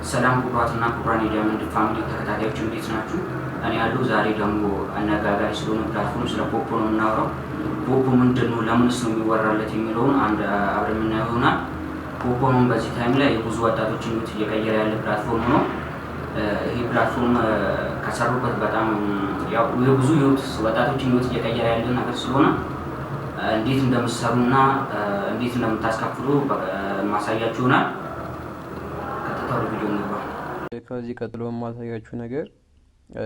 ሰላም ክቡራትና ክቡራን የዳይመንድ ፋሚሊ ተከታታዮች፣ እንዴት ናችሁ? እኔ ያለው ዛሬ ደግሞ አነጋጋሪ ስለሆነ platform ስለ ፖፖ ነው የምናወራው። ፖፖ ምንድን ነው፣ ለምንስ ነው የሚወራለት የሚለውን አንድ አብረን የምናየው ይሆናል። ፖፖ አሁን በዚህ time ላይ የብዙ ወጣቶችን ሕይወት እየቀየረ ያለ platform ነው። ይህ platform ከሰሩበት በጣም ያው የብዙ ሕይወት ወጣቶችን ሕይወት እየቀየረ ያለ ነገር ስለሆነ እንዴት እንደምትሰሩና እንዴት እንደምታስከፍሉ ማሳያችሁ ይሆናል። ቀጥታ ወደ ቪዲዮ እንግባ። ከዚህ ቀጥሎ የማሳያችሁ ነገር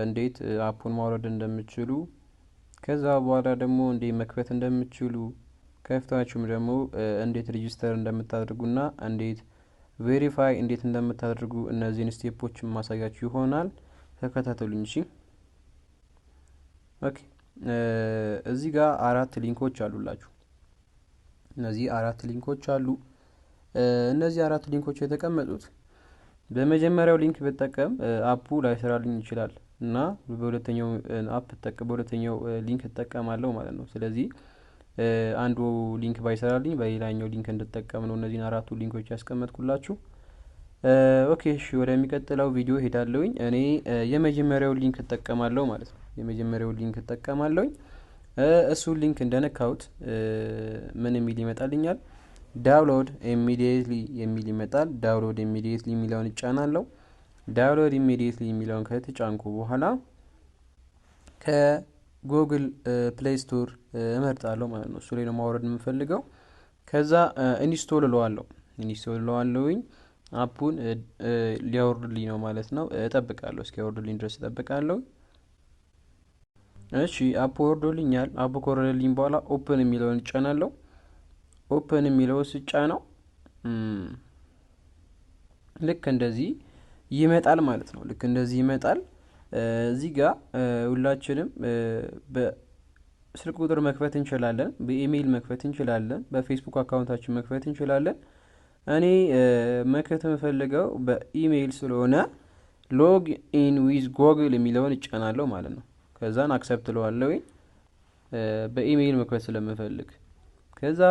እንዴት app ኡን ማውረድ እንደምትችሉ፣ ከዛ በኋላ ደግሞ እንዴት መክፈት እንደምትችሉ፣ ከፍታችሁም ደግሞ እንዴት register እንደምታደርጉና እንዴት verify እንዴት እንደምታደርጉ እነዚህን step ኦች ማሳያችሁ ይሆናል። ተከታተሉኝ። እሺ፣ okay። እዚህ ጋር አራት link ኦች አሉላችሁ። እነዚህ አራት link ኦች አሉ። እነዚህ አራት link ኦች የተቀመጡት በመጀመሪያው link ብጠቀም app ኡ ላይሰራልኝ ይችላል እና በሁለተኛው app በሁለተኛው link እጠቀማለሁ ማለት ነው። ስለዚህ አንዱ link ባይሰራልኝ በሌላኛው link እንድጠቀም ነው እነዚህን አራቱ link ኦች ያስቀመጥኩላችሁ። Okay፣ እሺ፣ ወደሚቀጥለው ቪዲዮ ሄዳለሁኝ። እኔ የመጀመሪያው link እጠቀማለሁ ማለት ነው። የመጀመሪያው link እጠቀማለሁኝ። እሱን link እንደነካሁት ምን የሚል ይመጣልኛል? Download immediately የሚል ይመጣል። Download immediately የሚለውን እጫናለሁ። Download immediately የሚለውን ከተጫንኩ በኋላ ከ Google Play Store እመርጣለሁ ማለት ነው። እሱ ላይ ነው ማውረድ የምፈልገው። ከዛ install እለዋለሁ። Install እለዋለሁኝ። App ኡን ሊያወርድልኝ ነው ማለት ነው። እጠብቃለሁ፣ እስኪያወርድልኝ ድረስ እጠብቃለሁ። እሺ፣ app ወርዶልኛል። App ከወረደልኝ በኋላ open የሚለውን እጫናለሁ። Open የሚለው ስጫነው ልክ እንደዚህ ይመጣል ማለት ነው። ልክ እንደዚህ ይመጣል። እዚህ ጋር ሁላችንም በስልክ ቁጥር መክፈት እንችላለን፣ በኢሜይል መክፈት እንችላለን፣ በ Facebook account ኣችን መክፈት እንችላለን። እኔ መክፈት የምፈልገው በኢሜይል ስለሆነ log in with Google የሚለውን እጫናለሁ ማለት ነው። ከዛን accept እለዋለሁ በኢሜይል መክፈት ስለምፈልግ። ከዛ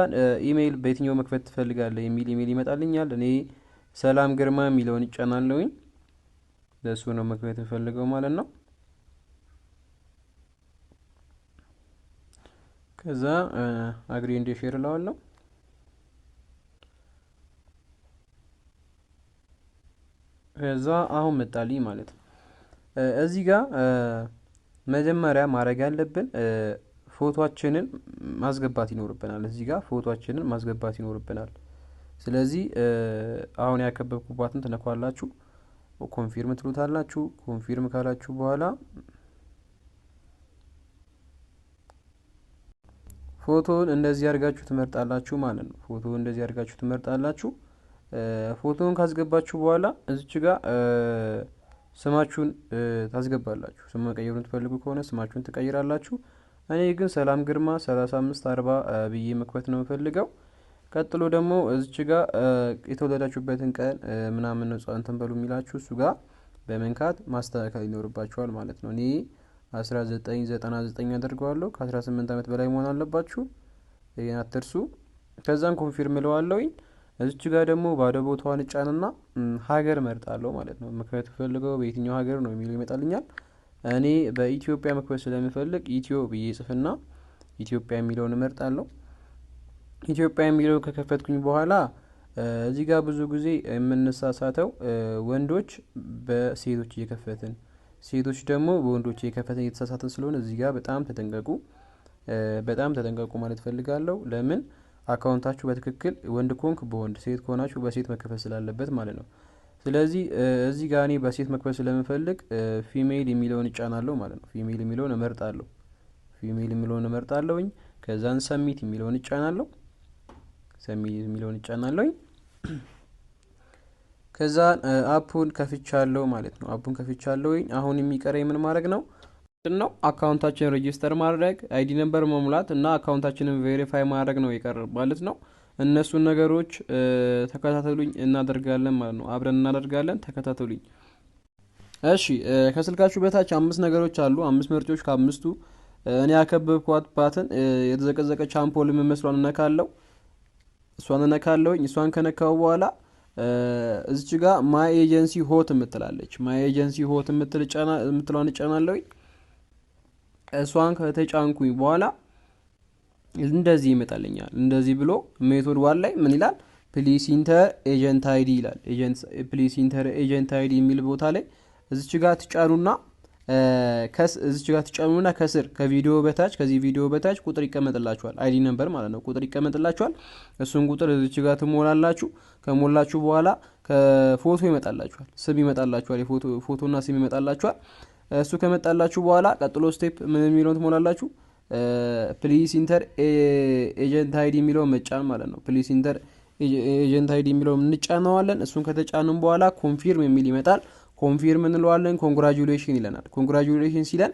ኢሜይል በየትኛው መክፈት ትፈልጋለህ የሚል ኢሜይል ይመጣልኛል። እኔ ሰላም ግርማ የሚለውን እጫናለሁኝ። ለእሱ ነው መክፈት የምፈልገው ማለት ነው። ከዛ agree and share እለዋለሁ። ከዛ አሁን መጣልኝ ማለት ነው። እዚህ ጋር መጀመሪያ ማድረግ ያለብን ፎቶአችንን ማስገባት ይኖርብናል። እዚህ ጋር ፎቶአችንን ማስገባት ይኖርብናል። ስለዚህ አሁን ያከበብኩባትን ትነኳላችሁ፣ confirm ትሉታላችሁ። Confirm ካላችሁ በኋላ ፎቶውን እንደዚህ አድርጋችሁ ትመርጣላችሁ ማለት ነው። ፎቶውን እንደዚህ አድርጋችሁ ትመርጣላችሁ። ፎቶውን ካስገባችሁ በኋላ እዚች ጋር ስማችሁን ታስገባላችሁ። ስም መቀየሩን ትፈልጉ ከሆነ ስማችሁን ትቀይራላችሁ። እኔ ግን ሰላም ግርማ 3540 ብዬ መክፈት ነው የምፈልገው። ቀጥሎ ደግሞ እዚች ጋር የተወለዳችሁበትን ቀን ምናምን ነው እንትን በሉ የሚላችሁ፣ እሱ ጋር በመንካት ማስተካከል ይኖርባችኋል ማለት ነው። እኔ 1999 አደርገዋለሁ። ከ18 ዓመት በላይ መሆን አለባችሁ። ይህን አትርሱ። ከዛን confirm እለዋለሁኝ። እዚች ጋር ደግሞ ባዶ ቦታዋን እጫንና ሀገር መርጣለሁ ማለት ነው። መክፈት ፈልገው በየትኛው ሀገር ነው የሚለው ይመጣልኛል። እኔ በኢትዮጵያ መክፈት ስለምፈልግ ኢትዮ ብዬ ጽፍና ኢትዮጵያ የሚለውን እመርጣለሁ። ኢትዮጵያ የሚለውን ከከፈትኩኝ በኋላ እዚህ ጋር ብዙ ጊዜ የምንሳሳተው ወንዶች በሴቶች እየከፈትን፣ ሴቶች ደግሞ በወንዶች እየከፈትን እየተሳሳትን ስለሆነ እዚህ ጋር በጣም ተጠንቀቁ፣ በጣም ተጠንቀቁ ማለት ፈልጋለሁ። ለምን? Account ኣችሁ በትክክል ወንድ ከሆንክ በወንድ፣ ሴት ከሆናችሁ በሴት መከፈት ስላለበት ማለት ነው። ስለዚህ እዚህ ጋር እኔ በሴት መክፈት ስለምፈልግ female የሚለውን እጫናለሁ ማለት ነው። Female የሚለውን እመርጣለሁ። Female የሚለውን እመርጣለሁኝ። ከዛን submit የሚለውን እጫናለሁ። Submit የሚለውን እጫናለሁኝ። ከዛ app ኡን ከፍቻለሁ ማለት ነው። App ኡን ከፍቻለሁኝ። አሁን የሚቀረኝ ምን ማድረግ ነው ነው? Account ኣችንን register ማድረግ፣ ID number መሙላት እና account ኣችንን verify ማድረግ ነው የቀረ ማለት ነው። እነሱን ነገሮች ተከታተሉኝ፣ እናደርጋለን ማለት ነው። አብረን እናደርጋለን። ተከታተሉኝ። እሺ፣ ከስልካችሁ በታች አምስት ነገሮች አሉ። አምስት ምርጫዎች። ከአምስቱ እኔ ያከበብኳት ባትን የተዘቀዘቀች አምፖል የምመስሏን እነካለው። እሷን እነካለሁኝ። እሷን ከነካው በኋላ እዚች ጋር my agency hot የምትላለች፣ my agency hot የምትለዋን እጫናለሁኝ። እሷን ከተጫንኩኝ በኋላ እንደዚህ ይመጣልኛል። እንደዚህ ብሎ method one ላይ ምን ይላል? Please enter agent ID ይላል። Please enter agent ID የሚል ቦታ ላይ እዚች ጋር ትጫኑና ከስር ከቪዲዮ በታች፣ ከዚህ ቪዲዮ በታች ቁጥር ይቀመጥላችኋል። ID number ማለት ነው። ቁጥር ይቀመጥላችኋል። እሱን ቁጥር እዚች ጋር ትሞላላችሁ። ከሞላችሁ በኋላ ከፎቶ ይመጣላችኋል፣ ስም ይመጣላችኋል። ፎቶና ስም ይመጣላችኋል። እሱ ከመጣላችሁ በኋላ ቀጥሎ step ምን የሚለውን ትሞላላችሁ? Please enter agent ID የሚለውን መጫን ማለት ነው። Please enter agent ID የሚለውን እንጫነዋለን። እሱን ከተጫንን በኋላ confirm የሚል ይመጣል። Confirm እንለዋለን። Congratulation ይለናል። Congratulation ሲለን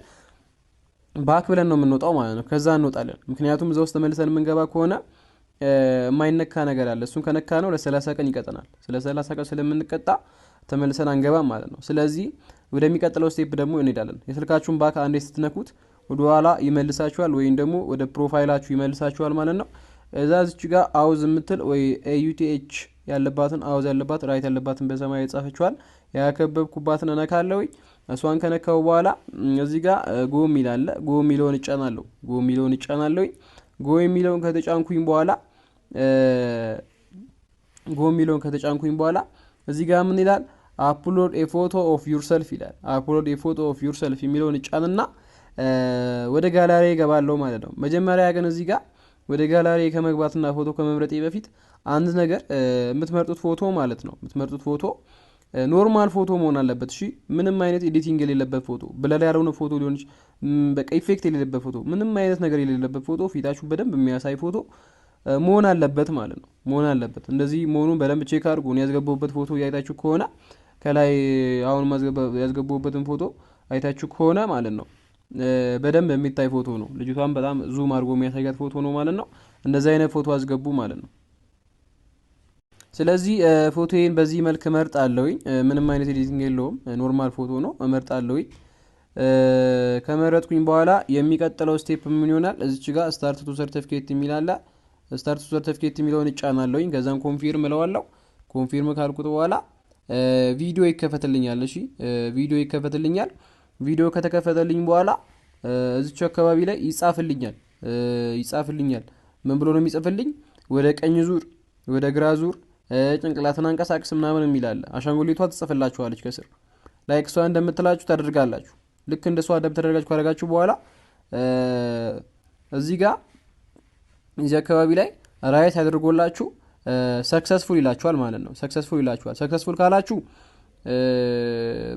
back ብለን ነው የምንወጣው ማለት ነው። ከዛ እንወጣለን። ምክንያቱም እዛ ውስጥ ተመልሰን የምንገባ ከሆነ የማይነካ ነገር አለ። እሱን ከነካነው ለ30 ቀን ይቀጠናል። ስለ 30 ቀን ስለምንቀጣ ተመልሰን አንገባም ማለት ነው። ስለዚህ ወደሚቀጥለው step ደግሞ እንሄዳለን። የስልካችሁን back አንዴ ስትነኩት ወደ ኋላ ይመልሳችኋል ወይም ደግሞ ወደ profile ኣችሁ ይመልሳችኋል ማለት ነው። እዛ እዚች ጋር auth የምትል ወይ AUTH ያለባትን፣ auth ያለባት፣ right ያለባትን፣ በሰማያዊ የጻፈችዋል ያከበብኩባትን እነካለሁኝ። እሷን ከነካው በኋላ እዚህ ጋር go የሚል አለ። Go የሚለውን እጫናለሁ። Go የሚለውን እጫናለሁኝ። Go የሚለውን ከተጫንኩኝ በኋላ እዚህ ጋር ምን ይላል? Upload a photo of yourself ይላል። Upload a photo of yourself የሚለውን እጫንና ወደ ጋላሪ እገባለሁ ማለት ነው። መጀመሪያ ግን እዚህ ጋር ወደ ጋላሪ ከመግባትና ፎቶ ከመምረጤ በፊት አንድ ነገር፣ የምትመርጡት ፎቶ ማለት ነው። የምትመርጡት ፎቶ normal ፎቶ መሆን አለበት። እሺ፣ ምንም አይነት editing የሌለበት ፎቶ፣ blur ያልሆነ ፎቶ ሊሆን፣ በቃ effect የሌለበት ፎቶ፣ ምንም አይነት ነገር የሌለበት ፎቶ፣ ፊታችሁ በደንብ የሚያሳይ ፎቶ መሆን አለበት ማለት ነው። መሆን አለበት። እንደዚህ መሆኑን በደንብ check አድርጉ። እኔ ያስገባሁበት ፎቶ ያይታችሁ ከሆነ፣ ከላይ አሁን ያስገባሁበትን ፎቶ አይታችሁ ከሆነ ማለት ነው፣ በደንብ የሚታይ ፎቶ ነው። ልጅቷን በጣም zoom አድርጎ የሚያሳያት ፎቶ ነው ማለት ነው። እንደዚህ አይነት ፎቶ አስገቡ ማለት ነው። ስለዚህ ፎቶዬን በዚህ መልክ እመርጣለሁኝ። ምንም አይነት editing የለውም። Normal ፎቶ ነው፣ እመርጣለሁኝ። ከመረጥኩኝ በኋላ የሚቀጥለው step ምን ይሆናል? እዚች ጋር start to certificate የሚል አለ። Start to certificate የሚለውን እጫናለሁኝ። ከዛም confirm እለዋለሁ። Confirm ካልኩት በኋላ ቪዲዮ ይከፈትልኛል። እሺ፣ ቪዲዮ ይከፈትልኛል። ቪዲዮ ከተከፈተልኝ በኋላ እዚች አካባቢ ላይ ይጻፍልኛል። ምን ብሎ ነው የሚጽፍልኝ? ወደ ቀኝ ዙር፣ ወደ ግራ ዙር፣ ጭንቅላትን አንቀሳቅስ ምናምን የሚል አለ። አሻንጉሊቷ ትጽፍላችኋለች ከስር፣ like እሷ እንደምትላችሁ ታደርጋላችሁ። ልክ እንደ እሷ እንደምታደርጋችሁ ካደረጋችሁ በኋላ እዚህ ጋር እዚህ አካባቢ ላይ right አድርጎላችሁ successful ይላችኋል ማለት ነው። Successful ይላችኋል። Successful ካላችሁ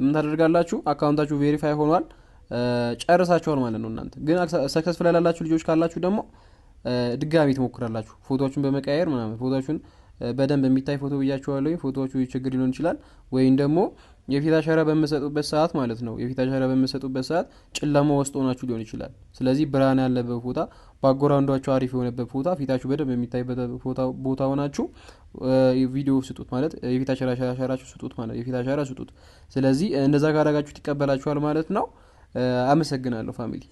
ምን ታደርጋላችሁ? Account ኣችሁ verify ሆኗል፣ ጨርሳችኋል ማለት ነው። እናንተ ግን successful ያላላችሁ ልጆች ካላችሁ ደግሞ ድጋሚ ትሞክራላችሁ። ፎቶዎቹን በመቀያየር ምናምን፣ ፎቶዎቹን በደንብ የሚታይ ፎቶ ብያችኋለሁ። ፎቶዎቹ ችግር ሊሆን ይችላል፣ ወይም ደግሞ የፊት አሻራ በምሰጡበት ሰዓት ማለት ነው። የፊት አሻራ በምሰጡበት ሰዓት ጨለማ ውስጥ ሆናችሁ ሊሆን ይችላል። ስለዚህ ብርሃን ያለበት ቦታ፣ background ኣችሁ አሪፍ የሆነበት ቦታ፣ ፊታችሁ በደንብ የሚታይበት ቦታ ሆናችሁ ቪዲዮ ስጡት ማለት የፊት አሻራችሁ ስጡት ማለት የፊት አሻራ ስጡት። ስለዚህ እንደዛ ካደረጋችሁ ይቀበላችኋል ማለት ነው። አመሰግናለሁ family።